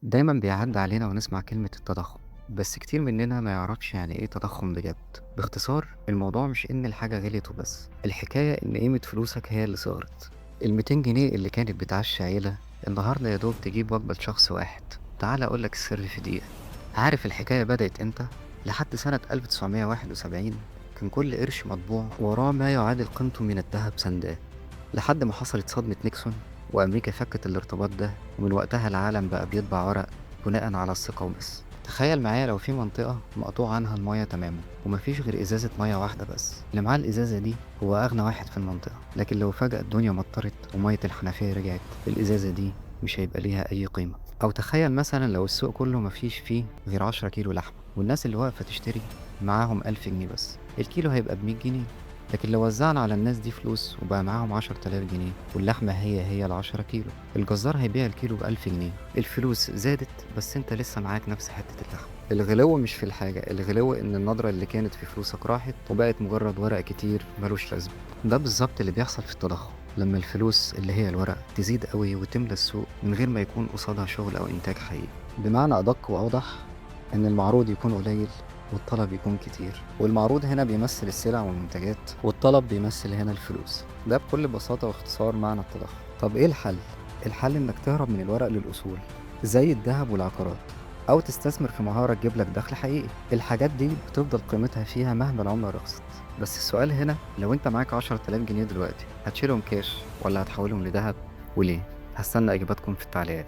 دايما بيعدي علينا ونسمع كلمة التضخم، بس كتير مننا ما يعرفش يعني ايه تضخم بجد. باختصار الموضوع مش ان الحاجة غليت وبس، الحكاية ان قيمة فلوسك هي اللي صغرت. ال200 جنيه اللي كانت بتعشي عيلة النهاردة يا دوب تجيب وجبة لشخص واحد. تعال اقولك السر في دقيقة. عارف الحكاية بدأت امتى؟ لحد سنة 1971 كان كل قرش مطبوع وراه ما يعادل قيمته من الذهب سنداه، لحد ما حصلت صدمة نيكسون وأمريكا فكت الارتباط ده، ومن وقتها العالم بقى بيطبع ورق بناء على الثقة وبس. تخيل معايا لو في منطقة مقطوع عنها المية تماما ومفيش غير إزازة مية واحدة بس، اللي معاه الإزازة دي هو أغنى واحد في المنطقة. لكن لو فجأة الدنيا مطرت ومية الحنفية رجعت، الإزازة دي مش هيبقى ليها أي قيمة. أو تخيل مثلا لو السوق كله مفيش فيه غير 10 كيلو لحمة والناس اللي واقفة تشتري معاهم 1000 جنيه بس، الكيلو هيبقى ب100 جنيه. لكن لو وزعنا على الناس دي فلوس وبقى معاهم 10000 جنيه واللحمة هي هي ال10 كيلو، الجزار هيبيع الكيلو ب1000 جنيه. الفلوس زادت بس انت لسه معاك نفس حتة اللحمة. الغلو مش في الحاجة، الغلو ان النظرة اللي كانت في فلوسك راحت وبقت مجرد ورق كتير ملوش لازمة. ده بالظبط اللي بيحصل في التضخم، لما الفلوس اللي هي الورق تزيد قوي وتملى السوق من غير ما يكون قصادها شغل او انتاج حقيقي. بمعنى ادق واوضح، ان المعروض يكون قليل والطلب يكون كتير، والمعروض هنا بيمثل السلع والمنتجات والطلب بيمثل هنا الفلوس. ده بكل بساطة واختصار معنى التضخم. طب ايه الحل؟ الحل انك تهرب من الورق للأصول زي الذهب والعقارات، او تستثمر في مهارة تجيب لك دخل حقيقي. الحاجات دي بتفضل قيمتها فيها مهما العملة رخصت. بس السؤال هنا، لو انت معاك 10000 جنيه دلوقتي هتشيلهم كاش ولا هتحولهم لذهب؟ وليه؟ هستنى اجاباتكم في التعليقات.